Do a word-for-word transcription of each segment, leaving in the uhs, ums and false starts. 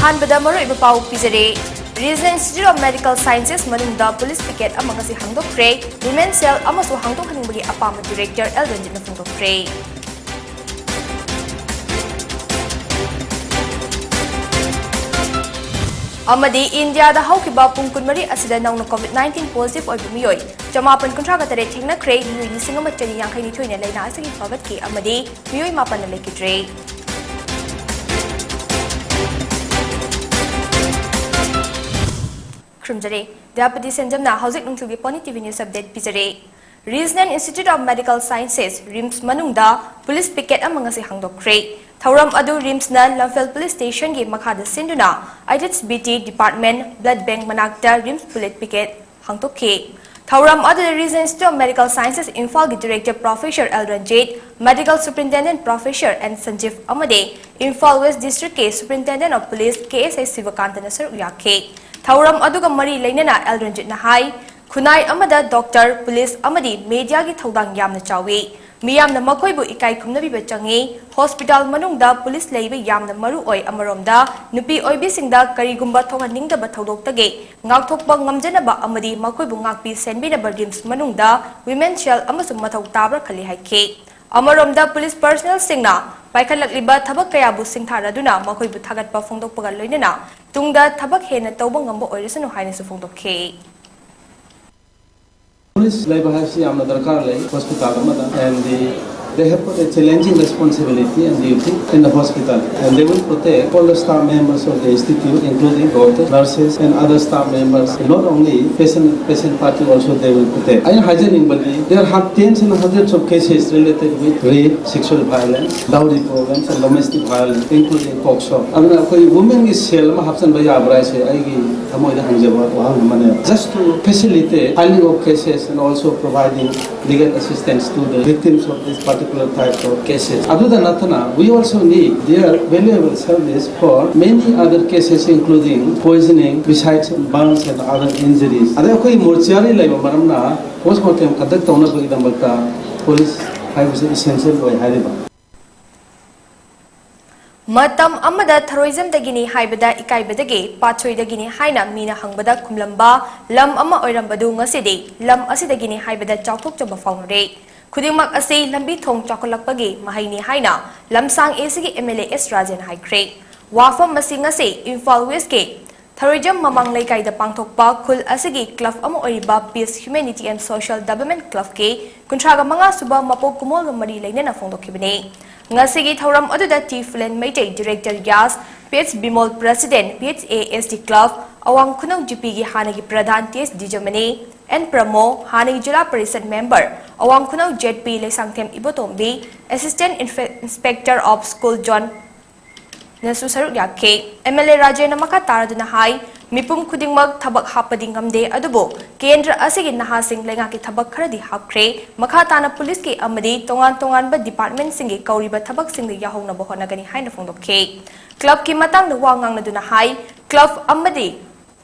ꯑꯍꯥꯟꯕꯗ ꯃꯔꯨꯑꯣꯏꯕ ꯄꯥꯎ ꯄꯤꯖꯔꯦ꯫ Regional Institute of Medical Sciences ꯃꯅꯨꯡꯗ police picket ꯑꯃ ꯉꯁꯤ ꯍꯥꯡꯗꯣꯛꯈ꯭ꯔꯦ꯫ Women Cell ꯑꯃꯁꯨ ꯍꯥꯡꯗꯣꯛꯍꯟꯅꯤꯡꯕꯒꯤ ꯑꯄꯥꯝꯕ Director ꯑꯦꯜ ꯔꯟꯖꯤꯠꯅ ꯐꯣꯡꯗꯣꯛꯈ꯭ꯔꯦ꯫ ꯑꯃꯗꯤ ꯏꯟꯗꯤꯌꯥꯗ ꯍꯧꯈꯤꯕ ꯄꯨꯡ ꯀꯨꯟꯃꯔꯤ ꯑꯁꯤꯗ ꯅꯧꯅ COVID nineteen positive ꯑꯣꯏꯕ ꯃꯤꯑꯣꯏ ꯆꯃꯥꯄꯟ ꯀꯨꯟꯊ꯭ꯔꯥꯒ ꯇꯔꯦꯠ ꯊꯦꯡꯅꯈ꯭ꯔꯦ꯫ ꯃꯤꯑꯣꯏ ꯂꯤꯁꯤꯡ ꯑꯃ ꯆꯅꯤ ꯌꯥꯡꯈꯩ ꯅꯤꯊꯣꯏꯅ ꯂꯥꯏꯅꯥ ꯑꯁꯤꯒꯤ ꯐꯒꯠꯈꯤ ꯑꯃꯗꯤ ꯃꯤꯑꯣꯏ ꯃꯥꯄꯟꯅ ꯂꯩꯈꯤꯗ꯭ꯔꯦ꯫ ꯈꯨꯔꯨꯝꯖꯔꯤ꯫ ꯗ꯭ꯌꯥꯄꯇꯤ ꯁꯦꯟꯖꯝꯅ ꯍꯧꯖꯤꯛ ꯅꯨꯡꯊꯤꯜꯒꯤ Pony T V News Update ꯄꯤꯖꯔꯤ꯫ Regional Institute of Medical Sciences, RIMS ꯃꯅꯨꯡꯗ police picket ꯑꯃ ꯉꯁꯤ ꯍꯥꯡꯗꯣꯛꯈ꯭ꯔꯦ꯫ ꯊꯧꯔꯝ ꯑꯗꯨ RIMSꯅ ꯂꯝꯐꯦꯜ police stationꯒꯤ ꯃꯈꯥꯗ ꯁꯤꯟꯗꯨꯅ ꯑꯥꯏꯗꯤꯁ ꯕꯤꯇꯤ department blood bank ꯃꯅꯥꯛꯇ RIMS police picket ꯍꯥꯡꯗꯣꯛꯈꯤ꯫ ꯊꯧꯔꯝ ꯑꯗꯨꯗ Regional Institute of Medical Sciences ꯏꯝꯐꯥꯜꯒꯤ Director Professor L Ranjit, Medical Superintendent Professor N Sanjib ꯑꯃꯗꯤ Imphal West Districtꯀꯤ Superintendent of Police ꯀꯦ ꯑꯦꯁ ꯑꯥꯏ ꯁꯤꯕꯀꯥꯟꯇꯅ ꯁꯔꯨꯛ ꯌꯥꯈꯤ꯫ ꯊꯧꯔꯝ ꯑꯗꯨꯒ ꯃꯔꯤ ꯂꯩꯅꯅ ꯑꯦꯜ ꯔꯟꯖꯤꯠꯅ ꯍꯥꯏ, ꯈꯨꯟꯅꯥꯏ ꯑꯃꯗ doctor, police ꯑꯃꯗꯤ mediaꯒꯤ ꯊꯧꯗꯥꯡ ꯌꯥꯝꯅ ꯆꯥꯎꯏ꯫ ꯃꯤꯌꯥꯝꯅ ꯃꯈꯣꯏꯕꯨ ꯏꯀꯥꯏ ꯈꯨꯝꯅꯕꯤꯕ ꯆꯪꯏ꯫ Hospital ꯃꯅꯨꯡꯗ police ꯂꯩꯕ ꯌꯥꯝꯅ ꯃꯔꯨ ꯑꯣꯏ꯫ ꯑꯃꯔꯣꯝꯗ, ꯅꯨꯄꯤ ꯑꯣꯏꯕꯤꯁꯤꯡꯗ ꯀꯔꯤꯒꯨꯝꯕ ꯊꯣꯛꯍꯟꯅꯤꯡꯗꯕ ꯊꯧꯗꯣꯛꯇꯒꯤ ꯉꯥꯛꯊꯣꯛꯄ ꯉꯝꯖꯅꯕ ꯑꯃꯗꯤ ꯃꯈꯣꯏꯕꯨ ꯉꯥꯛꯄꯤ ꯁꯦꯟꯕꯤꯅꯕ RIMS ꯃꯅꯨꯡꯗ Women Cell ꯑꯃꯁꯨ ꯃꯊꯧ ꯇꯥꯕ꯭ꯔꯥ ꯈꯜꯂꯤ ꯍꯥꯏꯈꯤ꯫ ꯑꯃꯔꯣꯝꯗ, police personnelꯁꯤꯡꯅ ꯄꯥꯏꯈꯠꯂꯛꯂꯤꯕ ꯊꯕꯛ ꯀꯌꯥꯕꯨ ꯁꯤꯡꯊꯥꯔꯗꯨꯅ ꯃꯈꯣꯏꯕꯨ ꯊꯥꯒꯠꯄ ꯐꯣꯡꯗꯣꯛꯄꯒ ꯂꯣꯏꯅꯅ ꯇꯨꯡꯗ ꯊꯕꯛ ꯍꯦꯟꯅ ꯇꯧꯕ ꯉꯝꯕ ꯑꯣꯏꯔꯁꯅꯨ ꯍꯥꯏꯅꯁꯨ ꯐꯣꯡꯗꯣꯛꯈꯤ꯫ Police ꯂꯩꯕ ꯍꯥꯏꯁꯤ ꯌꯥꯝꯅ ꯗꯔꯀꯥꯔ ꯂꯩ hospital ꯑꯃꯗ, and the, they have put a challenging responsibility and duty in the hospital, and they will protect all the staff members of the institute, including doctors, nurses, and other staff members. Not only patient, patient party also they will protect. ꯑꯩꯅ ꯍꯥꯏꯖꯅꯤꯡꯕꯗꯤ, there have tens and hundreds of cases related with rape, sexual violence, dowry problems, and domestic violence, including POCSO. ꯑꯗꯨꯅ ꯑꯩꯈꯣꯏ womenꯒꯤ cell ꯑꯃ ꯍꯥꯞꯆꯤꯟꯕ ꯌꯥꯕ꯭ꯔꯥ ꯍꯥꯏꯁꯦ ꯑꯩꯒꯤ ꯊꯃꯣꯏꯗ ꯍꯪꯖꯕ ꯋꯥꯍꯪ ꯑꯃꯅꯦ. Just to facilitate filing of cases and also providing legal assistance to the victims of this particular type of cases. ꯑꯗꯨꯗ ꯅꯠꯇꯅ, we also need their valuable service for many other cases, including poisoning, besides burns and other injuries. ꯑꯗꯩ ꯑꯩꯈꯣꯏ mortuary ꯂꯩꯕ ꯃꯔꯝꯅ post mortem conduct ꯇꯧꯅꯕꯒꯤꯗꯃꯛꯇ police ꯍꯥꯏꯕꯁꯤ essential ꯑꯣꯏ ꯍꯥꯏꯔꯤꯕ꯫ ꯃꯇꯝ ꯑꯃꯗ ꯊꯔꯣꯏꯖꯝꯗꯒꯤꯅꯤ ꯍꯥꯏꯕꯗ ꯏꯀꯥꯏꯕꯗꯒꯤ ꯄꯥꯠꯁꯣꯏꯗꯒꯤꯅꯤ ꯍꯥꯏꯅ ꯃꯤꯅ ꯍꯪꯕꯗ ꯈꯨꯝꯂꯝꯕ ꯂꯝ ꯑꯃ ꯑꯣꯏꯔꯝꯕꯗꯨ ꯉꯁꯤꯗꯤ ꯂꯝ ꯑꯁꯤꯗꯒꯤꯅꯤ ꯍꯥꯏꯕꯗ ꯆꯥꯎꯊꯣꯛꯆꯕ ꯐꯥꯎꯅꯔꯦ꯫ ꯈꯨꯗꯤꯡꯃꯛ ꯑꯁꯤ ꯂꯝꯕꯤ ꯊꯣꯡ ꯆꯥꯎꯈꯠꯂꯛꯄꯒꯤ ꯃꯍꯩꯅꯤ ꯍꯥꯏꯅ ꯂꯝꯁꯥꯡ ꯑꯦꯁꯤꯒꯤ M L A S Rajen ꯍꯥꯏꯈ꯭ꯔꯦ꯫ ꯋꯥꯐꯝ ꯑꯁꯤ ꯉꯁꯤ ꯏꯝꯐꯥꯜ ꯋꯦꯁꯀꯤ ꯊꯔꯣꯏꯖꯝ ꯃꯃꯥꯡ ꯂꯩꯀꯥꯏꯗ ꯄꯥꯡꯊꯣꯛꯄ ꯈꯨꯜ ꯑꯁꯤꯒꯤ ꯀ꯭ꯂꯕ ꯑꯃ ꯑꯣꯏꯔꯤꯕ Peace Humanity and Social Development Clubꯀꯤ ꯀꯨꯟꯊ꯭ꯔꯥꯒ ꯃꯉꯥ ꯁꯨꯕ ꯃꯄꯣꯛ ꯀꯨꯝꯑꯣꯜꯒ ꯃꯔꯤ ꯂꯩꯅꯅ ꯐꯣꯡꯗꯣꯛꯈꯤꯕꯅꯤ꯫ ꯉꯁꯤꯒꯤ ꯊꯧꯔꯝ ꯑꯗꯨꯗ ꯇꯤ ꯐꯨꯂꯦꯟ ꯃꯩꯇꯩ, ꯗꯤꯔꯦꯛꯇꯔ ꯒ꯭ꯌꯥꯁ, P H Bimol, president, P H A S T club, Awang Khunou G ꯄꯤꯒꯤ ꯍꯥꯟꯅꯒꯤ ꯄ꯭ꯔꯙꯥꯟ ꯇꯤ ꯑꯦꯁ ꯗꯤꯖꯃꯅꯤ, ꯑꯦꯟ ꯄ꯭ꯔꯃꯣ, ꯍꯥꯟꯅꯒꯤ ꯖꯤꯂꯥ Parishad member, Awang Khunou Z P Leishangthem Ibotombi, assistant ꯏꯟꯐꯦ-, ꯏꯟꯁꯄꯦꯛꯇꯔ ꯑꯣꯐ ꯁ꯭ꯀꯨꯜ ꯖꯣꯟ, ꯅꯁꯨ ꯁꯔꯨꯛ ꯌꯥꯈꯤ꯫ ꯑꯦꯝ ꯑꯦꯜ ꯑꯦ ꯔꯥꯖꯦꯟꯅ ꯃꯈꯥ ꯇꯥꯔꯗꯨꯅ ꯍꯥꯏ, ꯃꯤꯄꯨꯝ ꯈꯨꯗꯤꯡꯃꯛ ꯊꯕꯛ ꯍꯥꯞꯄꯗꯤ ꯉꯝꯗꯦ, ꯑꯗꯨꯕꯨ ꯀꯦꯟꯗ꯭ꯔ ꯑꯁꯤꯒꯤ ꯅꯍꯥꯁꯤꯡ ꯂꯩꯉꯥꯛꯀꯤ ꯊꯕꯛ ꯈꯔꯗꯤ ꯍꯥꯞꯈ꯭ꯔꯦ꯫ ꯃꯈꯥ ꯇꯥꯅ ꯄꯨꯂꯤꯁꯀꯤ ꯑꯃꯗꯤ ꯇꯣꯉꯥꯟ ꯇꯣꯉꯥꯟꯕ ꯗꯤꯄꯥꯔꯠꯃꯦꯟꯠꯁꯤꯡꯒꯤ ꯀꯧꯔꯤꯕ ꯊꯕꯛꯁꯤꯡꯗ ꯌꯥꯎꯍꯧꯅꯕ ꯍꯣꯠꯅꯒꯅꯤ ꯍꯥꯏꯅ ꯐꯣꯡꯗꯣꯛꯈꯤ꯫ ꯀ꯭ꯂꯕꯀꯤ ꯃꯇꯥꯡꯗ ꯋꯥ ꯉꯥꯡꯅꯗꯨꯅ ꯍꯥꯏ, ꯀ꯭ꯂꯕ ꯑꯃꯗꯤ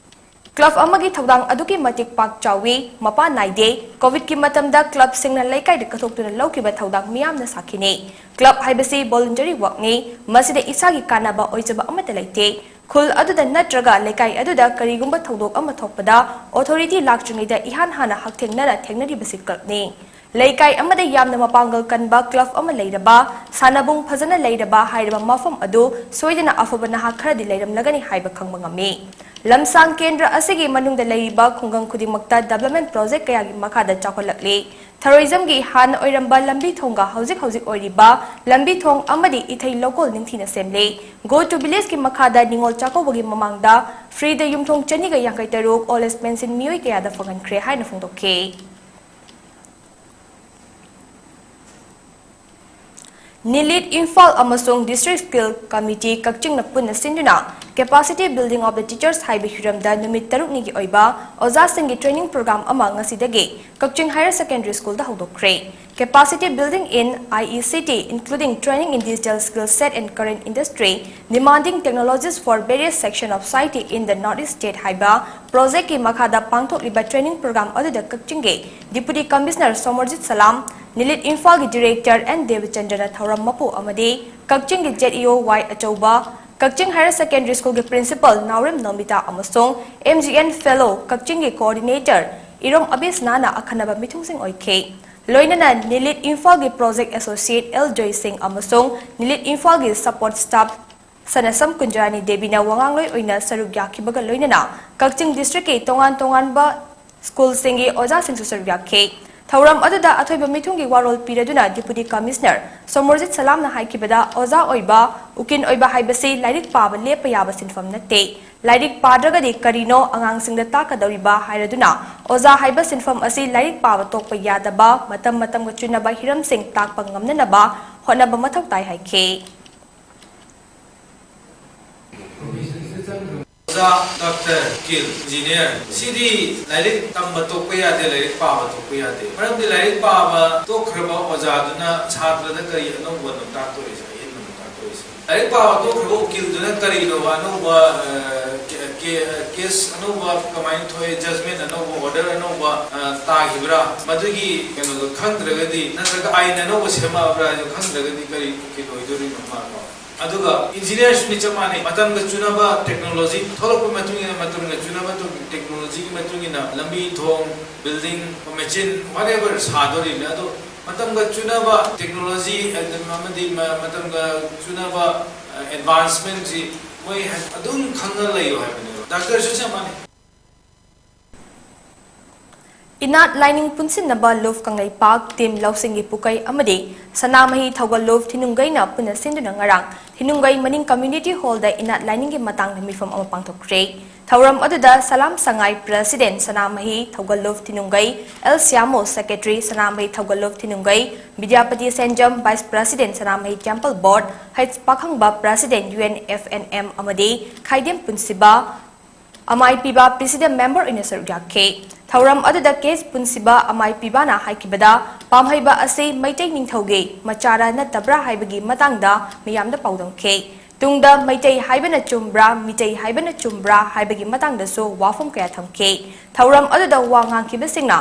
ꯀ꯭ꯂꯕ ꯑꯃꯒꯤ ꯊꯧꯗꯥꯡ ꯑꯗꯨꯛꯀꯤ ꯃꯇꯤꯛ ꯄꯥꯛ ꯆꯥꯎꯏ, ꯃꯄꯥ ꯅꯥꯏꯗꯦ꯫ ꯀꯣꯚꯤꯗꯀꯤ ꯃꯇꯝꯗ ꯀ꯭ꯂꯕꯁꯤꯡꯅ ꯂꯩꯀꯥꯏꯗ ꯀꯠꯊꯣꯛꯇꯨꯅ ꯂꯧꯈꯤꯕ ꯊꯧꯗꯥꯡ ꯃꯤꯌꯥꯝꯅ ꯁꯥꯈꯤꯅꯤ꯫ ꯀ꯭ꯂꯕ ꯍꯥꯏꯕꯁꯤ voluntary workꯅꯤ, ꯃꯁꯤꯗ ꯏꯁꯥꯒꯤ ꯀꯥꯟꯅꯕ ꯑꯣꯏꯖꯕ ꯑꯃꯠꯇ ꯂꯩꯇꯦ꯫ ꯈꯨꯜ ꯑꯗꯨꯗ ꯅꯠꯇ꯭ꯔꯒ ꯂꯩꯀꯥꯏ ꯑꯗꯨꯗ ꯀꯔꯤꯒꯨꯝꯕ ꯊꯧꯗꯣꯛ ꯑꯃ ꯊꯣꯛꯄꯗ ꯑꯣꯊꯣꯔꯤꯇꯤ ꯂꯥꯛꯇ꯭ꯔꯤꯉꯩꯗ ꯏꯍꯥꯟ ꯍꯥꯟꯅ ꯍꯛꯊꯦꯡꯅꯅ ꯊꯦꯡꯅꯔꯤꯕꯁꯤ ꯀ꯭ꯂꯕꯅꯤ꯫ ꯂꯩꯀꯥꯏ ꯑꯃꯗ ꯌꯥꯝꯅ ꯃꯄꯥꯡꯒꯜ ꯀꯟꯕ ꯀ꯭ꯂꯕ ꯑꯃ ꯂꯩꯔꯕ, ꯁꯥꯟꯅꯕꯨꯡ ꯐꯖꯅ ꯂꯩꯔꯕ ꯍꯥꯏꯔꯤꯕ ꯃꯐꯝ ꯑꯗꯨ ꯁꯣꯏꯗꯅ ꯑꯐꯕ ꯅꯍꯥ ꯈꯔꯗꯤ ꯂꯩꯔꯝꯂꯒꯅꯤ ꯍꯥꯏꯕ ꯈꯪꯕ ꯉꯝꯃꯤ꯫ ꯂꯝꯁꯥꯡ ꯀꯦꯟꯗ꯭ꯔ ꯑꯁꯤꯒꯤ ꯃꯅꯨꯡꯗ ꯂꯩꯔꯤꯕ ꯈꯨꯡꯒꯪ ꯈꯨꯗꯤꯡꯃꯛꯇ development project ꯀꯌꯥꯒꯤ ꯃꯈꯥꯗ ꯆꯥꯎꯈꯠꯂꯛꯂꯤ꯫ ꯊꯔꯣꯏꯖꯝꯒꯤ ꯍꯥꯟꯅ ꯑꯣꯏꯔꯝꯕ ꯂꯝꯕꯤ ꯊꯣꯡꯒ ꯍꯧꯖꯤꯛ ꯍꯧꯖꯤꯛ ꯑꯣꯏꯔꯤꯕ ꯂꯝꯕꯤ ꯊꯣꯡ ꯑꯃꯗꯤ ꯏꯊꯩ ꯂꯧꯀꯣꯜ ꯅꯤꯡꯊꯤꯅ ꯁꯦꯝꯂꯤ꯫ Go to Villageꯀꯤ ꯃꯈꯥꯗ ꯅꯤꯉꯣꯜ ꯆꯥꯛꯀꯧꯕꯒꯤ ꯃꯃꯥꯡꯗ freeꯗ ꯌꯨꯝꯊꯣꯡ ꯆꯅꯤꯒ ꯌꯥꯡꯈꯩ ꯇꯔꯨꯛ old age pension ꯃꯤꯑꯣꯏ ꯀꯌꯥꯗ ꯐꯪꯍꯟꯈ꯭ꯔꯦ ꯍꯥꯏꯅ ꯐꯣꯡꯗꯣꯛꯈꯤ꯫ ꯅꯤꯂꯤꯠ ꯏꯝꯐꯥꯜ ꯑꯃꯁꯨꯡ District Skill Committee ꯀꯛꯆꯤꯡꯅ ꯄꯨꯟꯅ ꯁꯤꯟꯗꯨꯅ Capacity Building of the Teachers ꯍꯥꯏꯕ ꯍꯤꯔꯝꯗ ꯅꯨꯃꯤꯠ ꯇꯔꯨꯛꯅꯤꯒꯤ ꯑꯣꯏꯕ ꯑꯣꯖꯥꯁꯤꯡꯒꯤ training program ꯑꯃ ꯉꯁꯤꯗꯒꯤ ꯀꯛꯆꯤꯡ Higher Secondary Schoolꯗ ꯍꯧꯗꯣꯛꯈ꯭ꯔꯦ꯫ Capacity Building in I E C T, including training in digital skill set and current industry demanding technologies for various section of society in the North East State ꯍꯥꯏꯕ projectꯀꯤ ꯃꯈꯥꯗ ꯄꯥꯡꯊꯣꯛꯂꯤꯕ training program ꯑꯗꯨꯗ ꯀꯛꯆꯤꯡꯒꯤ Deputy Commissioner ꯁꯣꯃꯔꯖꯤꯠ ꯁꯂꯥꯝ, ꯅꯤꯂꯤꯠ ꯏꯝꯐꯥꯜꯒꯤ Director and ꯗꯦꯕꯆꯟꯗ꯭ꯔꯅ ꯊꯧꯔꯝ ꯃꯄꯨ ꯑꯃꯗꯤ ꯀꯛꯆꯤꯡꯒꯤ Z E O Y ꯑꯆꯧꯕ, ꯀꯛꯆꯤꯡ Higher Secondary Schoolꯒꯤ Principal ꯅꯥꯎꯔꯦꯝ ꯅꯣꯃꯤꯇꯥ ꯑꯃꯁꯨꯡ M G N Fellow ꯀꯛꯆꯤꯡꯒꯤ Coordinator ꯏꯔꯣꯝ ꯑꯕꯤꯁꯅꯥꯅ ꯑꯈꯟꯅꯕ ꯃꯤꯊꯨꯡꯁꯤꯡ ꯑꯣꯏꯈꯤ꯫ ꯂꯣꯏꯅꯅ ꯅꯤꯂꯤꯠ ꯏꯝꯐꯥꯜꯒꯤ Project Associate L ꯖꯣꯏꯁꯤꯡ ꯑꯃꯁꯨꯡ ꯅꯤꯂꯤꯠ ꯏꯝꯐꯥꯜꯒꯤ support staff ꯁꯅꯁꯝ ꯀꯨꯟꯖꯔꯥꯅꯤ ꯗꯦꯕꯤꯅ ꯋꯥꯉꯥꯡꯂꯣꯏ ꯑꯣꯏꯅ ꯁꯔꯨꯛ ꯌꯥꯈꯤꯕꯒ ꯂꯣꯏꯅꯅ ꯀꯛꯆꯤꯡ districtꯀꯤ ꯇꯣꯉꯥꯟ ꯇꯣꯉꯥꯟꯕ schoolꯁꯤꯡꯒꯤ ꯑꯣꯖꯥꯁꯤꯡꯁꯨ ꯁꯔꯨꯛ ꯌꯥꯈꯤ꯫ ꯊꯧꯔꯝ ꯑꯗꯨꯗ ꯑꯊꯣꯏꯕ ꯃꯤꯊꯨꯡꯒꯤ ꯋꯥꯔꯣꯜ ꯄꯤꯔꯗꯨꯅ Deputy Commissioner ꯁꯣꯃꯔꯖꯤꯠ ꯁꯂꯥꯝꯅ ꯍꯥꯏꯈꯤꯕꯗ, ꯑꯣꯖꯥ ꯑꯣꯏꯕ, ꯎꯀꯤꯜ ꯑꯣꯏꯕ ꯍꯥꯏꯕꯁꯤ ꯂꯥꯏꯔꯤꯛ ꯄꯥꯕ ꯂꯦꯞꯄ ꯌꯥꯕ ꯁꯤꯟꯐꯝ ꯅꯠꯇꯦ꯫ ꯂꯥꯏꯔꯤꯛ ꯄꯥꯗ꯭ꯔꯒꯗꯤ ꯀꯔꯤꯅꯣ ꯑꯉꯥꯡꯁꯤꯡꯗ ꯇꯥꯛꯀꯗꯧꯔꯤꯕ ꯍꯥꯏꯔꯗꯨꯅ, ꯑꯣꯖꯥ ꯍꯥꯏꯕ ꯁꯤꯟꯐꯝ ꯑꯁꯤ ꯂꯥꯏꯔꯤꯛ ꯄꯥꯕ ꯇꯣꯛꯄ ꯌꯥꯗꯕ, ꯃꯇꯝ ꯃꯇꯝꯒ ꯆꯨꯅꯕ ꯍꯤꯔꯝꯁꯤꯡ ꯇꯥꯛꯄ ꯉꯝꯅꯅꯕ ꯍꯣꯠꯅꯕ ꯃꯊꯧ ꯇꯥꯏ ꯍꯥꯏꯈꯤ꯫ ꯑꯣꯖꯥ, ꯗꯣꯛꯇꯔ, ꯎꯀꯤꯜ, ꯏꯟꯖꯤꯅꯤꯌꯔ, ꯁꯤꯗꯤ ꯂꯥꯏꯔꯤꯛ ꯇꯝꯕ ꯇꯣꯛꯄ ꯌꯥꯗꯦ, ꯂꯥꯏꯔꯤꯛ ꯄꯥꯕ ꯇꯣꯛꯄ ꯌꯥꯗꯦ꯫ ꯃꯔꯝꯗꯤ ꯂꯥꯏꯔꯤꯛ ꯄꯥꯕ ꯇꯣꯛꯈ꯭ꯔꯕ ꯑꯣꯖꯥꯗꯨꯅ ꯁꯥꯇ꯭ꯔꯗ ꯀꯔꯤ ꯑꯅꯧꯕꯅꯣ ꯇꯥꯛꯇꯣꯔꯤꯁꯦ, ꯑꯍꯦꯟꯕꯅꯣ ꯇꯥꯛꯇꯣꯔꯤꯁꯦ? ꯂꯥꯏꯔꯤꯛ ꯄꯥꯕ ꯇꯣꯛꯈ꯭ꯔꯕ ꯎꯀꯤꯜꯗꯨꯅ ꯀꯔꯤꯅꯣ ꯑꯅꯧꯕ, ꯑ, ꯀꯦ-, ꯀꯦ-, case ꯑꯅꯧꯕ ꯀꯃꯥꯏꯅ ꯊꯣꯛꯑꯦ, judgment ꯑꯅꯧꯕ, order ꯑꯅꯧꯕ, ꯑ, ꯇꯥꯈꯤꯕ꯭ꯔꯥ? ꯃꯗꯨꯒꯤ ꯀꯩꯅꯣꯗꯣ ꯈꯪꯗ꯭ꯔꯒꯗꯤ, ꯅꯠꯇ꯭ꯔꯒ ꯑꯥꯏꯟ ꯑꯅꯧꯕ ꯁꯦꯝꯃꯛꯑꯕ꯭ꯔꯥ ꯍꯥꯏꯗꯣ ꯈꯪꯗ꯭ꯔꯒꯗꯤ ꯀꯔꯤ ꯎꯀꯤꯜ ꯑꯣꯏꯗꯣꯔꯤꯅꯣ ꯃꯥꯀꯣ? ꯑꯗꯨꯒ ꯏꯟꯖꯤꯅꯤꯌꯔꯁꯨꯅꯤ ꯆꯞ ꯃꯥꯟꯅꯩ꯫ ꯃꯇꯝꯒ ꯆꯨꯅꯕ technology ꯊꯣꯛꯂꯛꯄ ꯃꯇꯨꯡ ꯏꯟꯅ, ꯃꯇꯝꯒ ꯆꯨꯅꯕ technologyꯒꯤ ꯃꯇꯨꯡ ꯏꯟꯅ ꯂꯝꯕꯤ ꯊꯣꯡ, building, machine, whatever ꯁꯥꯗꯣꯔꯤꯕꯅꯤ꯫ ꯑꯗꯣ ꯃꯇꯝꯒ ꯆꯨꯅꯕ technology ꯑꯃꯗꯤ ꯃ-, ꯃꯇꯝꯒ ꯆꯨꯅꯕ, ꯑ, advancementꯁꯤ ꯃꯣꯏ ꯑꯗꯨꯝ ꯈꯪꯉ ꯂꯩꯌꯨ ꯍꯥꯏꯕꯅꯦꯕ꯫ ꯗꯥꯛꯇꯔꯁꯨ ꯆꯞ ꯃꯥꯟꯅꯩ꯫ ꯏꯅꯥꯠ ꯂꯥꯏꯅꯤꯡ ꯄꯨꯟꯁꯤꯟꯅꯕ ꯂꯨꯞ ꯀꯪꯂꯩꯄꯥꯛ, ꯇꯤꯝ ꯂꯧꯁꯤꯡꯒꯤ ꯄꯨꯀꯩ ꯑꯃꯗꯤ ꯁꯅꯥꯃꯍꯤ ꯊꯧꯒꯜ ꯂꯨꯞ ꯊꯤꯅꯨꯡꯒꯩꯅ ꯄꯨꯟꯅ ꯁꯤꯟꯗꯨꯅ ꯉꯔꯥꯡ ꯊꯤꯅꯨꯡꯒꯩ ꯃꯅꯤꯡ community hallꯗ ꯏꯅꯥꯠ ꯂꯥꯏꯅꯤꯡꯒꯤ ꯃꯇꯥꯡꯗ ꯃꯤꯐꯝ ꯑꯃ ꯄꯥꯡꯊꯣꯛꯈ꯭ꯔꯦ꯫ ꯊꯧꯔꯝ ꯑꯗꯨꯗ ꯁꯂꯥꯝ ꯁꯉꯥꯏ President ꯁꯅꯥꯃꯍꯤ ꯊꯧꯒꯜꯂꯨꯞ ꯊꯤꯅꯨꯡꯒꯩ, ꯑꯦꯜ ꯁ꯭ꯌꯥꯃꯣ Secretary ꯁꯅꯥꯃꯍꯤ ꯊꯧꯒꯜꯂꯨꯞ ꯊꯤꯅꯨꯡꯒꯩ, ꯕꯤꯗ꯭ꯌꯥꯄꯇꯤ ꯁꯦꯟꯖꯝ Vice President ꯁꯅꯥꯃꯍꯤ Temple Board, ꯍꯩꯆ ꯄꯥꯈꯪꯕ President U N F N M ꯑꯃꯗꯤ ꯈꯥꯏꯗꯦꯝ ꯄꯨꯟꯁꯤꯕ ꯑꯃꯥꯏ ꯄꯤꯕ Presidium Member ꯑꯣꯏꯅ ꯁꯔꯨꯛ ꯌꯥꯈꯤ꯫ ꯊꯧꯔꯝ ꯑꯗꯨꯗ ꯀꯦ ꯄꯨꯟꯁꯤꯕ ꯑꯃꯥꯏ ꯄꯤꯕꯅ ꯍꯥꯏꯈꯤꯕꯗ, ꯄꯥꯝꯍꯩꯕ ꯑꯁꯤ ꯃꯩꯇꯩ ꯅꯤꯡꯊꯧꯒꯤ ꯃꯆꯥꯔ ꯅꯠꯇꯕ꯭ꯔꯥ ꯍꯥꯏꯕꯒꯤ ꯃꯇꯥꯡꯗ ꯃꯤꯌꯥꯝꯗ ꯄꯥꯎꯗꯝꯈꯤ꯫ ꯇꯨꯡꯗ ꯃꯩꯇꯩ ꯍꯥꯏꯕꯅ ꯆꯨꯝꯕ꯭ꯔꯥ, ꯃꯤꯇꯩ ꯍꯥꯏꯕꯅ ꯆꯨꯝꯕ꯭ꯔꯥ ꯍꯥꯏꯕꯒꯤ ꯃꯇꯥꯡꯗꯁꯨ ꯋꯥꯐꯝ ꯀꯌꯥ ꯊꯝꯈꯤ꯫ ꯊꯧꯔꯝ ꯑꯗꯨꯗ ꯋꯥ ꯉꯥꯡꯈꯤꯕꯁꯤꯡꯅ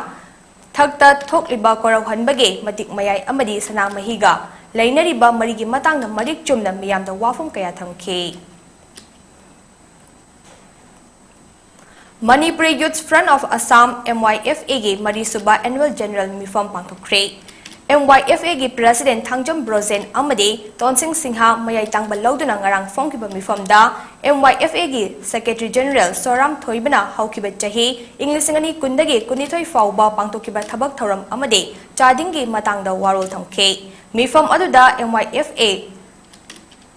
ꯊꯛꯇ ꯊꯣꯛꯂꯤꯕ ꯀꯣꯔꯧꯍꯟꯕꯒꯤ ꯃꯇꯤꯛ ꯃꯌꯥꯏ ꯑꯃꯗꯤ ꯁꯅꯥꯃꯍꯤꯒ ꯂꯩꯅꯔꯤꯕ ꯃꯔꯤꯒꯤ ꯃꯇꯥꯡꯗ ꯃꯔꯤꯛ ꯆꯨꯝꯅ ꯃꯤꯌꯥꯝꯗ ꯋꯥꯐꯝ ꯀꯌꯥ ꯊꯝꯈꯤ꯫ Manipuri Youth Front of Assam, M Y F A ꯒꯤ ꯃꯔꯤꯁꯨꯕ Annual General ꯃꯤꯐꯝ ꯄꯥꯡꯊꯣꯛꯈ꯭ꯔꯦ꯫ M Y F A ꯒꯤ President ꯊꯥꯡꯖꯝ ꯕ꯭ꯔꯣꯖꯦꯟ ꯑꯃꯗꯤ ꯇꯣꯟꯁꯤꯡ ꯁꯤꯡꯍ ꯃꯌꯥꯏ ꯇꯥꯡꯕ ꯂꯧꯗꯨꯅ ꯉꯔꯥꯡ ꯐꯣꯡꯈꯤꯕ ꯃꯤꯐꯝꯗ M Y F A ꯒꯤ Secretary General ꯁꯣꯔꯥꯝ ꯊꯣꯏꯕꯅ ꯍꯧꯈꯤꯕ ꯆꯍꯤ ꯏꯪ ꯂꯤꯁꯤꯡ ꯑꯅꯤ ꯀꯨꯟꯗꯒꯤ ꯀꯨꯟꯅꯤꯊꯣꯏ ꯐꯥꯎꯕ ꯄꯥꯡꯊꯣꯛꯈꯤꯕ ꯊꯕꯛ ꯊꯧꯔꯝ ꯑꯃꯗꯤ ꯆꯥꯗꯤꯡꯒꯤ ꯃꯇꯥꯡꯗ ꯋꯥꯔꯣꯜ ꯊꯝꯈꯤ꯫ ꯃꯤꯐꯝ ꯑꯗꯨꯗ M Y F A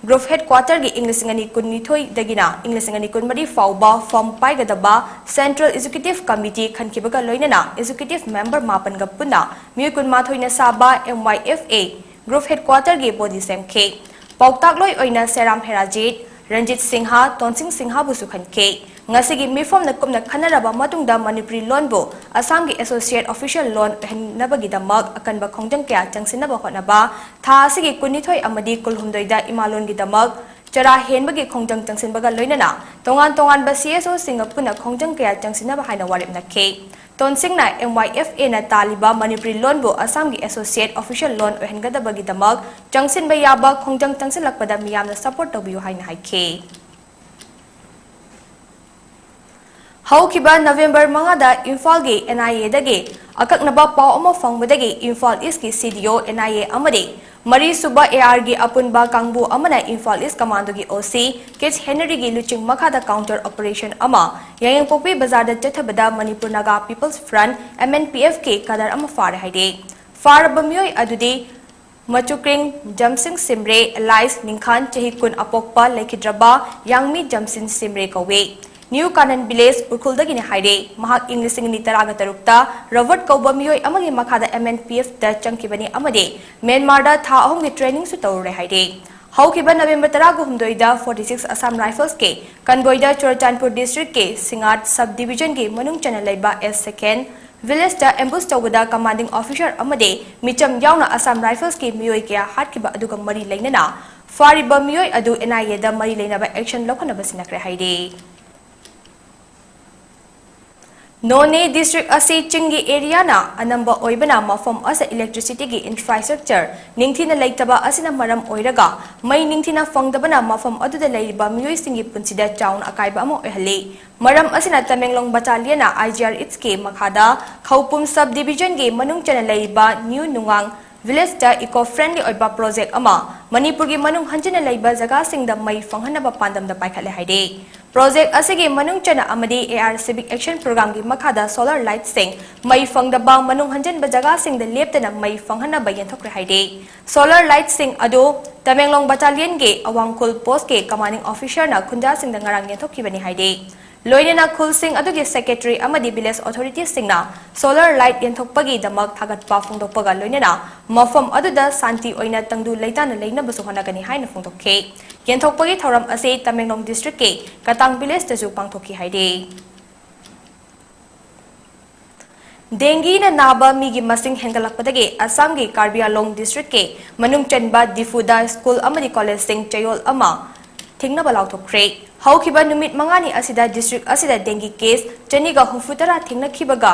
Group Headquarter ꯒꯤ ꯏꯪ ꯂꯤꯁꯤꯡ ꯑꯅꯤ ꯀꯨꯟꯅꯤꯊꯣꯏꯗꯒꯤꯅ ꯏꯪ ꯂꯤꯁꯤꯡ ꯑꯅꯤ ꯀꯨꯟꯃꯔꯤ ꯐꯥꯎꯕ ꯐꯝ ꯄꯥꯏꯒꯗꯕ Central Executive Committee ꯈꯟꯈꯤꯕꯒ ꯂꯣꯏꯅꯅ Executive Member ꯃꯥꯄꯟꯒ ꯄꯨꯟꯅ ꯃꯤꯑꯣꯏ ꯀꯨꯟꯃꯥꯊꯣꯏꯅ ꯁꯥꯕ M Y F A Group Headquarter ꯒꯤ body ꯁꯦꯝꯈꯤ꯫ ꯄꯥꯎꯇꯥꯛꯂꯣꯏ ꯑꯣꯏꯅ ꯁꯦꯔꯥꯝ ꯍꯦꯔꯥꯖꯤꯠ, ꯔꯟꯖꯤꯠ ꯁꯤꯡꯍ, ꯇꯣꯟꯁꯤꯡ ꯁꯤꯡꯍꯕꯨꯁꯨ ꯈꯟꯈꯤ꯫ ꯉꯁꯤꯒꯤ ꯃꯤꯐꯝꯅ ꯀꯨꯞꯅ ꯈꯟꯅꯔꯕ ꯃꯇꯨꯡꯗ ꯃꯅꯤꯄꯨꯔꯤ ꯂꯣꯟꯕꯨ ꯑꯁꯥꯝꯒꯤ Associate Official ꯂꯣꯟ ꯑꯣꯏꯍꯟꯅꯕꯒꯤꯗꯃꯛ ꯑꯀꯟꯕ ꯈꯣꯡꯖꯪ ꯀꯌꯥ ꯆꯪꯁꯤꯟꯅꯕ ꯍꯣꯠꯅꯕ, ꯊꯥ ꯑꯁꯤꯒꯤ ꯀꯨꯟꯅꯤꯊꯣꯏ ꯑꯃꯗꯤ ꯀꯨꯟꯍꯨꯝꯗꯣꯏꯗ ꯏꯃꯥꯂꯣꯟꯒꯤꯗꯃꯛ ꯆꯔꯥ ꯍꯦꯟꯕꯒꯤ ꯈꯣꯡꯖꯪ ꯆꯪꯁꯤꯟꯕꯒ ꯂꯣꯏꯅꯅ ꯇꯣꯉꯥꯟ ꯇꯣꯉꯥꯟꯕ C S O ꯁꯤꯡꯒ ꯄꯨꯟꯅ ꯈꯣꯡꯖꯪ ꯀꯌꯥ ꯆꯪꯁꯤꯟꯅꯕ ꯍꯥꯏꯅ ꯋꯥꯔꯦꯞ ꯅꯈꯤ꯫ ꯇꯣꯟꯁꯤꯡꯅ M Y F A ꯅ ꯇꯥꯜꯂꯤꯕ ꯃꯅꯤꯄꯨꯔꯤ ꯂꯣꯟꯕꯨ ꯑꯁꯥꯝꯒꯤ Associate Official ꯂꯣꯟ ꯑꯣꯏꯍꯟꯒꯗꯕꯒꯤꯗꯃꯛ ꯆꯪꯁꯤꯟꯕ ꯌꯥꯕ ꯈꯣꯡꯖꯪ ꯆꯪꯁꯤꯜꯂꯛꯄꯗ ꯃꯤꯌꯥꯝꯅ support ꯇꯧꯕꯤꯌꯨ ꯍꯥꯏꯅ ꯍꯥꯏꯈꯤ꯫ ꯍꯧꯈꯤꯕ November ꯃꯉꯥꯗ ꯏꯝꯐꯥꯜꯒꯤ N I A ꯗꯒꯤ ꯑꯀꯛꯅꯕ ꯄꯥꯎ ꯑꯃ ꯐꯪꯕꯗꯒꯤ ꯏꯝꯐꯥꯜ East ꯀꯤ C D O N I A ꯑꯃꯗꯤ ꯃꯔꯤꯁꯨꯕ A R ꯒꯤ ꯑꯄꯨꯟꯕ ꯀꯥꯡꯕꯨ ꯑꯃꯅ ꯏꯝꯐꯥꯜ East Commando ꯒꯤ O C ꯀꯦ ꯍꯦꯅꯔꯤꯒꯤ ꯂꯨꯆꯤꯡ ꯃꯈꯥꯗ counter operation ꯑꯃ ꯌꯥꯏꯉꯪꯄꯣꯛꯄꯤ ꯕꯖꯥꯔꯗ ꯆꯠꯊꯕꯗ Manipur Naga People's Front, M N P F ꯀꯤ cadre ꯑꯃ ꯐꯥꯔꯦ ꯍꯥꯏꯔꯤ꯫ ꯐꯥꯔꯕ ꯃꯤꯑꯣꯏ ꯑꯗꯨꯗꯤ ꯃꯆꯨꯀ꯭ꯔꯤꯡ ꯖꯝꯁꯤꯡ ꯁꯤꯝꯔꯦ, alias ꯅꯤꯡꯈꯥꯟ, ꯆꯍꯤ ꯀꯨꯟ ꯑꯄꯣꯛꯄ, ꯂꯩꯈꯤꯗ꯭ꯔꯕ ꯌꯥꯡꯃꯤ ꯖꯝꯁꯤꯟ ꯁꯤꯝꯔꯦ ꯀꯧꯏ꯫ ꯅ꯭ꯌꯨ ꯀꯥꯅꯟ ꯚꯤꯂꯦꯖ ꯎꯈ꯭ꯔꯨꯜꯗꯒꯤꯅꯤ ꯍꯥꯏꯔꯦ꯫ ꯃꯍꯥꯛ ꯏꯪ ꯂꯤꯁꯤꯡ ꯑꯅꯤ ꯇꯔꯥꯒ ꯇꯔꯨꯛꯇ ꯔꯣꯕꯔꯠ ꯀꯧꯕ ꯃꯤꯑꯣꯏ ꯑꯃꯒꯤ ꯃꯈꯥꯗ M N P F ꯇ ꯆꯪꯈꯤꯕꯅꯤ ꯑꯃꯗꯤ ꯃ꯭ꯌꯥꯟꯃꯥꯔꯗ ꯊꯥ ꯑꯍꯨꯝꯒꯤ ꯇ꯭ꯔꯦꯅꯤꯡꯁꯨ ꯇꯧꯔꯨꯔꯦ ꯍꯥꯏꯔꯦ꯫ ꯍꯧꯈꯤꯕ ꯅꯕꯦꯝꯕꯔ ꯇꯔꯥꯒ ꯍꯨꯝꯗꯣꯏꯗ forty six Assam Rifles ꯀꯤ convoy ꯗ ꯆꯨꯔꯆꯥꯟꯄꯨꯔ district ꯀꯤ ꯁꯤꯡꯉꯥꯠ sub division ꯒꯤ ꯃꯅꯨꯡ ꯆꯟꯅ ꯂꯩꯕ S second village ꯇ ambush ꯇꯧꯕꯗ commanding officer ꯑꯃꯗꯤ ꯃꯤꯆꯝ ꯌꯥꯎꯅ Assam Rifles ꯀꯤ ꯃꯤꯑꯣꯏ ꯀꯌꯥ ꯍꯥꯠꯈꯤꯕ ꯑꯗꯨꯒ ꯃꯔꯤ ꯂꯩꯅꯅ ꯐꯥꯔꯤꯕ ꯃꯤꯑꯣꯏ ꯑꯗꯨ N I A ꯗ ꯃꯔꯤ ꯂꯩꯅꯕ action ꯂꯧꯈꯠꯅꯕ ꯁꯤꯟꯅꯈ꯭ꯔꯦ ꯍꯥꯏꯔꯤ꯫ ꯅꯣꯅꯦ district ꯑꯁꯤ ꯆꯤꯡꯒꯤ area ꯅ ꯑꯅꯝꯕ ꯑꯣꯏꯕꯅ ꯃꯐꯝ ꯑꯁꯤꯗ electricity ꯒꯤ infrastructure ꯅꯤꯡꯊꯤꯅ ꯂꯩꯇꯕ ꯑꯁꯤꯅ ꯃꯔꯝ ꯑꯣꯏꯔꯒ ꯃꯩ ꯅꯤꯡꯊꯤꯅ ꯐꯪꯗꯕꯅ ꯃꯐꯝ ꯑꯗꯨꯗ ꯂꯩꯔꯤꯕ ꯃꯤꯑꯣꯏꯁꯤꯡꯒꯤ ꯄꯨꯟꯁꯤꯗ ꯆꯥꯎꯅ ꯑꯀꯥꯏꯕ ꯑꯃ ꯑꯣꯏꯍꯜꯂꯤ꯫ ꯃꯔꯝ ꯑꯁꯤꯅ ꯇꯃꯦꯡꯂꯣꯡ battalion ꯅ I G R H ꯀꯤ ꯃꯈꯥꯗ ꯈꯧꯄꯨꯝ sub division ꯒꯤ ꯃꯅꯨꯡ ꯆꯟꯅ ꯂꯩꯔꯤꯕ ꯅ꯭ꯌꯨ ꯅꯨꯡꯉꯥꯡ village ꯇ eco friendly ꯑꯣꯏꯕ project ꯑꯃ ꯃꯅꯤꯄꯨꯔꯒꯤ ꯃꯅꯨꯡ ꯍꯟꯖꯤꯟꯅ ꯂꯩꯕ ꯖꯒꯥꯁꯤꯡꯗ ꯃꯩ ꯐꯪꯍꯟꯅꯕ ꯄꯥꯟꯗꯝꯗ ꯄꯥꯏꯈꯠꯂꯦ ꯍꯥꯏꯔꯤ꯫ Project ꯑꯁꯤꯒꯤ ꯃꯅꯨꯡ ꯆꯟꯅ ꯑꯃꯗꯤ A R Civic Action Program ꯒꯤ ꯃꯈꯥꯗ solar light ꯁꯤꯡ ꯃꯩ ꯐꯪꯗꯕ ꯃꯅꯨꯡ ꯍꯟꯖꯤꯟꯕ ꯖꯒꯥꯁꯤꯡꯗ ꯂꯦꯞꯇꯅ ꯃꯩ ꯐꯪꯍꯟꯅꯕ ꯌꯦꯟꯊꯣꯛꯈ꯭ꯔꯦ ꯍꯥꯏꯔꯤ꯫ Solar light ꯁꯤꯡ ꯑꯗꯨ ꯇꯃꯦꯡꯂꯣꯡ battalion ꯒꯤ ꯑꯋꯥꯡꯈꯨꯜ post ꯀꯤ commanding officer ꯅ ꯈꯨꯟꯖꯥꯁꯤꯡꯗ ꯉꯔꯥꯡ ꯌꯦꯟꯊꯣꯛꯈꯤꯕꯅꯤ ꯍꯥꯏꯔꯤ꯫ ꯂꯣꯏꯅꯅ ꯈꯨꯜꯁꯤꯡ ꯑꯗꯨꯒꯤ secretary ꯑꯃꯗꯤ village authority ꯁꯤꯡꯅ solar light ꯌꯦꯟꯊꯣꯛꯄꯒꯤꯗꯃꯛ ꯊꯥꯒꯠꯄ ꯐꯣꯡꯗꯣꯛꯄꯒ ꯂꯣꯏꯅꯅ ꯃꯐꯝ ꯑꯗꯨꯗ ꯁꯥꯟꯇꯤ ꯑꯣꯏꯅ ꯇꯪꯗꯨ ꯂꯩꯇꯥꯅ ꯂꯩꯅꯕꯁꯨ ꯍꯣꯠꯅꯒꯅꯤ ꯍꯥꯏꯅ ꯐꯣꯡꯗꯣꯛꯈꯤ꯫ ꯌꯦꯟꯊꯣꯛꯄꯒꯤ ꯊꯧꯔꯝ ꯑꯁꯤ ꯇꯃꯦꯡꯂꯣꯡ district ꯀꯤ ꯀꯇꯥꯡ village ꯇꯁꯨ ꯄꯥꯡꯊꯣꯛꯈꯤ ꯍꯥꯏꯔꯤ꯫ Dengue ꯅ ꯅꯥꯕ ꯃꯤꯒꯤ ꯃꯁꯤꯡ ꯍꯦꯟꯒꯠꯂꯛꯄꯗꯒꯤ ꯑꯁꯥꯝꯒꯤ ꯀꯥꯔꯕꯤ ꯑꯪꯂꯣꯡ district ꯀꯤ ꯃꯅꯨꯡ ꯆꯟꯕ ꯗꯤꯐꯨꯗ school ꯑꯃꯗꯤ college ꯁꯤꯡ ꯆꯌꯣꯜ ꯑꯃ ꯊꯤꯡꯅꯕ ꯂꯥꯎꯊꯣꯛꯈ꯭ꯔꯦ꯫ ꯍꯧꯈꯤꯕ ꯅꯨꯃꯤꯠ ꯃꯉꯥꯅꯤ ꯑꯁꯤꯗ district ꯑꯁꯤꯗ dengue case ꯆꯅꯤꯒ ꯍꯨꯝꯐꯨꯇꯔꯥ ꯊꯦꯡꯅꯈꯤꯕꯒ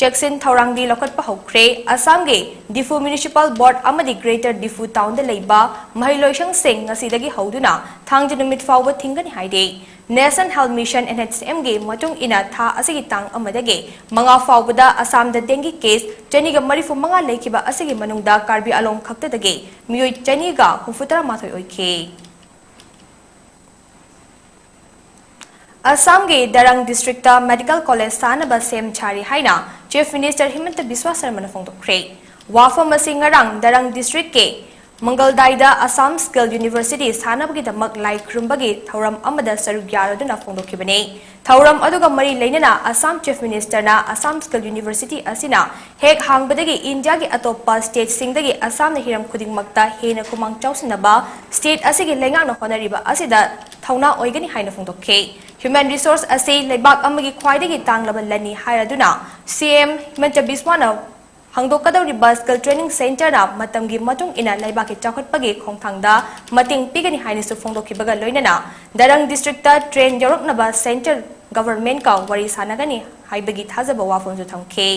ꯆꯦꯛꯁꯤꯟ ꯊꯧꯔꯥꯡꯗꯤ ꯂꯧꯈꯠꯄ ꯍꯧꯈ꯭ꯔꯦ꯫ ꯑꯁꯥꯝꯒꯤ ꯗꯤꯐꯨ municipal board ꯑꯃꯗꯤ greater ꯗꯤꯐꯨ town ꯗ ꯂꯩꯕ ꯃꯍꯩꯂꯣꯏꯁꯪꯁꯤꯡ ꯉꯁꯤꯗꯒꯤ ꯍꯧꯗꯨꯅ ꯊꯥꯡꯖ ꯅꯨꯃꯤꯠ ꯐꯥꯎꯕ ꯊꯤꯡꯒꯅꯤ ꯍꯥꯏꯔꯤ꯫ National Health Mission, N H M ꯒꯤ ꯃꯇꯨꯡ ꯏꯟꯅ ꯊꯥ ꯑꯁꯤꯒꯤ ꯇꯥꯡ ꯑꯃꯗꯒꯤ ꯃꯉꯥ ꯐꯥꯎꯕꯗ ꯑꯁꯥꯝꯗ dengue case ꯆꯅꯤꯒ ꯃꯔꯤꯐꯨ ꯃꯉꯥ ꯂꯩꯈꯤꯕ ꯑꯁꯤꯒꯤ ꯃꯅꯨꯡꯗ ꯀꯥꯔꯕꯤ ꯑꯪꯂꯣꯡ ꯈꯛꯇꯗꯒꯤ ꯃꯤꯑꯣꯏ ꯆꯅꯤꯒ ꯍꯨꯝꯐꯨꯇꯔꯥ ꯃꯥꯊꯣꯏ ꯑꯣꯏꯈꯤ꯫ ꯑꯁꯥꯝꯒꯤ ꯗꯔꯪ district ꯇ medical college ꯁꯥꯅꯕ ꯁꯦꯝ ꯁꯥꯔꯤ ꯍꯥꯏꯅ Chief Minister ꯍꯤꯃꯟꯇ ꯕꯤꯁ꯭ꯋꯥ ꯁꯔꯃꯅ ꯐꯣꯡꯗꯣꯛꯈ꯭ꯔꯦ꯫ ꯋꯥꯐꯝ ꯑꯁꯤ ꯉꯔꯥꯡ ꯗꯔꯪ district ꯀꯤ ꯃꯪꯒꯜꯗꯥꯏꯗ ꯑꯁꯥꯝ ꯁ꯭ꯀꯤꯜ ꯌꯨꯅꯤꯚꯔꯁꯤꯇꯤ ꯁꯥꯅꯕꯒꯤꯗꯃꯛ ꯂꯥꯏ ꯈꯨꯔꯨꯝꯕꯒꯤ ꯊꯧꯔꯝ ꯑꯃꯗ ꯁꯔꯨꯛ ꯌꯥꯔꯗꯨꯅ ꯐꯣꯡꯗꯣꯛꯈꯤꯕꯅꯤ꯫ ꯊꯧꯔꯝ ꯑꯗꯨꯒ ꯃꯔꯤ ꯂꯩꯅꯅ ꯑꯁꯥꯝ ꯆꯤꯐ ꯃꯤꯅꯤꯁꯇꯔꯅ ꯑꯁꯥꯝ ꯁ꯭ꯀꯤꯜ ꯌꯨꯅꯤꯚꯔꯁꯤꯇꯤ ꯑꯁꯤꯅ ꯍꯦꯛ ꯍꯥꯡꯕꯗꯒꯤ ꯏꯟꯗꯤꯌꯥꯒꯤ ꯑꯇꯣꯞꯄ ꯁ꯭ꯇꯦꯠꯁꯤꯡꯗꯒꯤ ꯑꯁꯥꯝꯅ ꯍꯤꯔꯝ ꯈꯨꯗꯤꯡꯃꯛꯇ ꯍꯦꯟꯅ ꯈꯨꯃꯥꯡ ꯆꯥꯎꯁꯤꯟꯅꯕ ꯁ꯭ꯇꯦꯠ ꯑꯁꯤꯒꯤ ꯂꯩꯉꯥꯛꯅ ꯍꯣꯠꯅꯔꯤꯕ ꯑꯁꯤꯗ ꯊꯧꯅꯥ ꯑꯣꯏꯒꯅꯤ ꯍꯥꯏꯅ ꯐꯣꯡꯗꯣꯛꯈꯤ꯫ ꯍ꯭ꯌꯨꯃꯦꯟ ꯔꯤꯁꯣꯔꯁ ꯑꯁꯤ ꯂꯩꯕꯥꯛ ꯑꯃꯒꯤ ꯈ꯭ꯋꯥꯏꯗꯒꯤ ꯇꯥꯡꯂꯕ ꯂꯟꯅꯤ ꯍꯥꯏꯔꯗꯨꯅ ꯁꯤ ꯑꯦꯝ ꯍꯤꯃꯟꯇ ꯕꯤꯁ꯭ꯋꯥꯅ ꯍꯥꯡꯗꯣꯛꯀꯗꯧꯔꯤꯕ ꯁ꯭ꯀꯤꯜ ꯇ꯭ꯔꯦꯅꯤꯡ ꯁꯦꯟꯇꯔꯅ ꯃꯇꯝꯒꯤ ꯃꯇꯨꯡ ꯏꯟꯅ ꯂꯩꯕꯥꯛꯀꯤ ꯆꯥꯎꯈꯠꯄꯒꯤ ꯈꯣꯡꯊꯥꯡꯗ ꯃꯇꯦꯡ ꯄꯤꯒꯅꯤ ꯍꯥꯏꯅꯁꯨ ꯐꯣꯡꯗꯣꯛꯈꯤꯕꯒ ꯂꯣꯏꯅꯅ ꯗꯔꯪ ꯗꯤꯁꯇ꯭ꯔꯤꯛꯇ ꯇ꯭ꯔꯦꯟ ꯌꯧꯔꯛꯅꯕ ꯁꯦꯟꯇꯔ ꯒꯚꯔꯟꯃꯦꯟꯠꯀ ꯋꯥꯔꯤ ꯁꯥꯟꯅꯒꯅꯤ ꯍꯥꯏꯕꯒꯤ ꯊꯥꯖꯕ ꯋꯥꯐꯝꯁꯨ ꯊꯝꯈꯤ꯫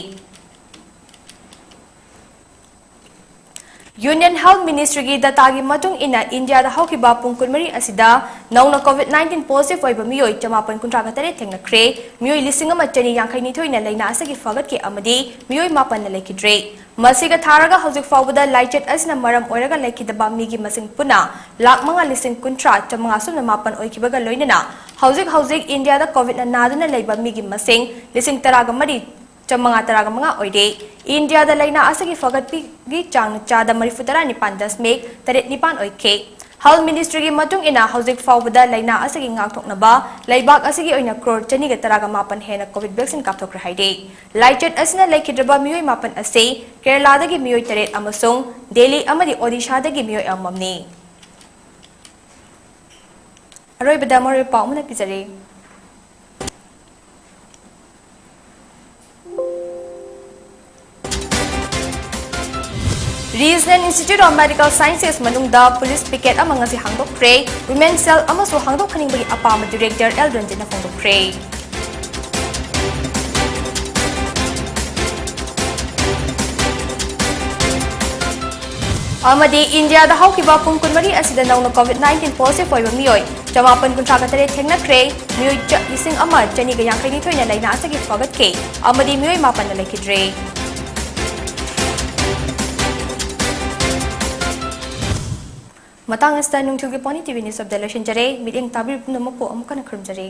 ꯌꯨꯅꯤꯌꯟ ꯍꯦꯜꯊ ꯃꯤꯅꯤꯁꯇ꯭ꯔꯤꯒꯤ ꯗꯇꯥꯒꯤ ꯃꯇꯨꯡ ꯏꯟꯅ ꯏꯟꯗꯤꯌꯥꯗ ꯍꯧꯈꯤꯕ ꯄꯨꯡ ꯀꯨꯟꯃꯔꯤ ꯑꯁꯤꯗ ꯅꯧꯅ ꯀꯣꯚꯤꯗ ꯅꯥꯏꯟꯇꯤꯟ ꯄꯣꯖꯤꯇꯤꯚ ꯑꯣꯏꯕ ꯃꯤꯑꯣꯏ ꯆꯃꯥꯄꯟ ꯀꯨꯟꯊ꯭ꯔꯥꯒ ꯇꯔꯦꯠ ꯊꯦꯡꯅꯈ꯭ꯔꯦ꯫ ꯃꯤꯑꯣꯏ ꯂꯤꯁꯤꯡ ꯑꯃ ꯆꯅꯤ ꯌꯥꯡꯈꯩ ꯅꯤꯊꯣꯏꯅ ꯂꯥꯏꯅꯥ ꯑꯁꯤꯒꯤ ꯐꯒꯠꯈꯤ ꯑꯃꯗꯤ ꯃꯤꯑꯣꯏ ꯃꯥꯄꯟꯅ ꯂꯩꯈꯤꯗ꯭ꯔꯦ꯫ ꯃꯁꯤꯒ ꯊꯥꯔꯒ ꯍꯧꯖꯤꯛ ꯐꯥꯎꯕꯗ ꯂꯥꯏꯆꯠ ꯑꯁꯤꯅ ꯃꯔꯝ ꯑꯣꯏꯔꯒ ꯂꯩꯈꯤꯗꯕ ꯃꯤꯒꯤ ꯃꯁꯤꯡ ꯄꯨꯟꯅ ꯂꯥꯈ ꯃꯉꯥ ꯂꯤꯁꯤꯡ ꯀꯨꯟꯊ꯭ꯔꯥ ꯆꯥꯃꯉꯥ ꯁꯨꯞꯅ ꯃꯥꯄꯟ ꯑꯣꯏꯈꯤꯕꯒ ꯂꯣꯏꯅꯅ ꯍꯧꯖꯤꯛ ꯍꯧꯖꯤꯛ ꯏꯟꯗꯤꯌꯥꯗ ꯀꯣꯚꯤꯗꯅ ꯅꯥꯗꯨꯅ ꯂꯩꯕ ꯃꯤꯒꯤ ꯃꯁꯤꯡ ꯂꯤꯁꯤꯡ ꯇꯔꯥꯒ ꯃꯔꯤ ꯆꯥꯃꯉꯥ ꯇꯔꯥꯒ ꯃꯉꯥ ꯑꯣꯏꯔꯦ꯫ ꯏꯟꯗꯤꯌꯥꯗ ꯂꯥꯏꯅꯥ ꯑꯁꯤꯒꯤ ꯐꯒꯠꯄꯒꯤ ꯆꯥꯡ ꯆꯥꯗ ꯃꯔꯤꯐꯨ ꯇꯔꯥ ꯅꯤꯄꯥꯟ ꯗꯁꯃꯤꯛ ꯇꯔꯦꯠ ꯅꯤꯄꯥꯟ ꯑꯣꯏꯈꯤ꯫ ꯍꯦꯜꯊ ꯃꯤꯅꯤꯁꯇ꯭ꯔꯤꯒꯤ ꯃꯇꯨꯡ ꯏꯟꯅ ꯍꯧꯖꯤꯛ ꯐꯥꯎꯕꯗ ꯂꯥꯏꯅꯥ ꯑꯁꯤꯒꯤ ꯉꯥꯛꯊꯣꯛꯅꯕ ꯂꯩꯕꯥꯛ ꯑꯁꯤꯒꯤ ꯑꯣꯏꯅ ꯀ꯭ꯔꯣꯔ ꯆꯅꯤꯒ ꯇꯔꯥꯒ ꯃꯥꯄꯟ ꯍꯦꯟꯅ ꯀꯣꯚꯤꯗ ꯚꯦꯛꯁꯤꯟ ꯀꯥꯞꯊꯣꯛꯈ꯭ꯔꯦ ꯍꯥꯏꯔꯤ꯫ ꯂꯥꯏꯆꯠ ꯑꯁꯤꯅ ꯂꯩꯈꯤꯗ꯭ꯔꯕ ꯃꯤꯑꯣꯏ ꯃꯥꯄꯟ ꯑꯁꯤ ꯀꯦꯔꯂꯥꯗꯒꯤ ꯃꯤꯑꯣꯏ ꯇꯔꯦꯠ ꯑꯃꯁꯨꯡ ꯗꯦꯜꯂꯤ ꯑꯃꯗꯤ ꯑꯣꯗꯤꯁꯥꯗꯒꯤ ꯃꯤꯑꯣꯏ ꯑꯃꯃꯝꯅꯤ꯫ ꯑꯔꯣꯏꯕꯗ ꯃꯔꯨꯑꯣꯏꯕ ꯄꯥꯎ ꯑꯃꯅ ꯄꯤꯖꯔꯤ꯫ Regional Institute of Medical Sciences ꯃꯅꯨꯡꯗ ꯄꯨꯂꯤꯁ ꯄꯤꯀꯦꯠ ꯑꯃ ꯉꯁꯤ ꯍꯥꯡꯗꯣꯛꯈ꯭ꯔꯦ꯫ ꯋꯤꯃꯦꯟ ꯁꯦꯜ ꯑꯃꯁꯨ ꯍꯥꯡꯗꯣꯛꯍꯟꯅꯤꯡꯕꯒꯤ ꯑꯄꯥꯝꯕ ꯗꯤꯔꯦꯛꯇꯔ ꯑꯦꯜ ꯔꯟꯖꯤꯠꯅ ꯐꯣꯡꯗꯣꯛꯈ꯭ꯔꯦ꯫ ꯑꯃꯗꯤ ꯏꯟꯗꯤꯌꯥꯗ ꯍꯧꯈꯤꯕ ꯄꯨꯡ ꯀꯨꯟꯃꯔꯤ ꯑꯁꯤꯗ ꯅꯧꯅ ꯀꯣꯚꯤꯗ ꯅꯥꯏꯟꯇꯤꯟ ꯄꯣꯖꯤꯇꯤꯚ ꯑꯣꯏꯕ ꯃꯤꯑꯣꯏ ꯆꯃꯥꯄꯟ ꯀꯨꯟꯊ꯭ꯔꯥꯒ ꯇꯔꯦꯠ ꯊꯦꯡꯅꯈ꯭ꯔꯦ꯫ ꯃꯤꯑꯣꯏ ꯆ-, ꯂꯤꯁꯤꯡ ꯑꯃ ꯆꯅꯤꯒ ꯌꯥꯡꯈꯩ ꯅꯤꯊꯣꯏꯅ ꯂꯥꯏꯅꯥ ꯑꯁꯤꯒꯤ ꯐꯒꯠꯈꯤ ꯑꯃꯗꯤ ꯃꯤꯑꯣꯏ ꯃꯥꯄꯟꯅ ꯂꯩꯈꯤꯗ꯭ꯔꯦ꯫ ꯃꯇꯥꯡ ꯑꯁꯤꯗ ꯅꯨꯡꯊꯤꯜꯒꯤ pony T V news update ꯂꯣꯏꯁꯤꯟꯖꯔꯦ꯫ ꯃꯤꯠꯌꯦꯡ ꯇꯥꯕꯤꯔꯤꯕ ꯄꯨꯝꯅꯃꯛꯄꯨ ꯑꯃꯨꯛ ꯍꯟꯅ ꯈꯨꯔꯨꯝꯖꯔꯤ꯫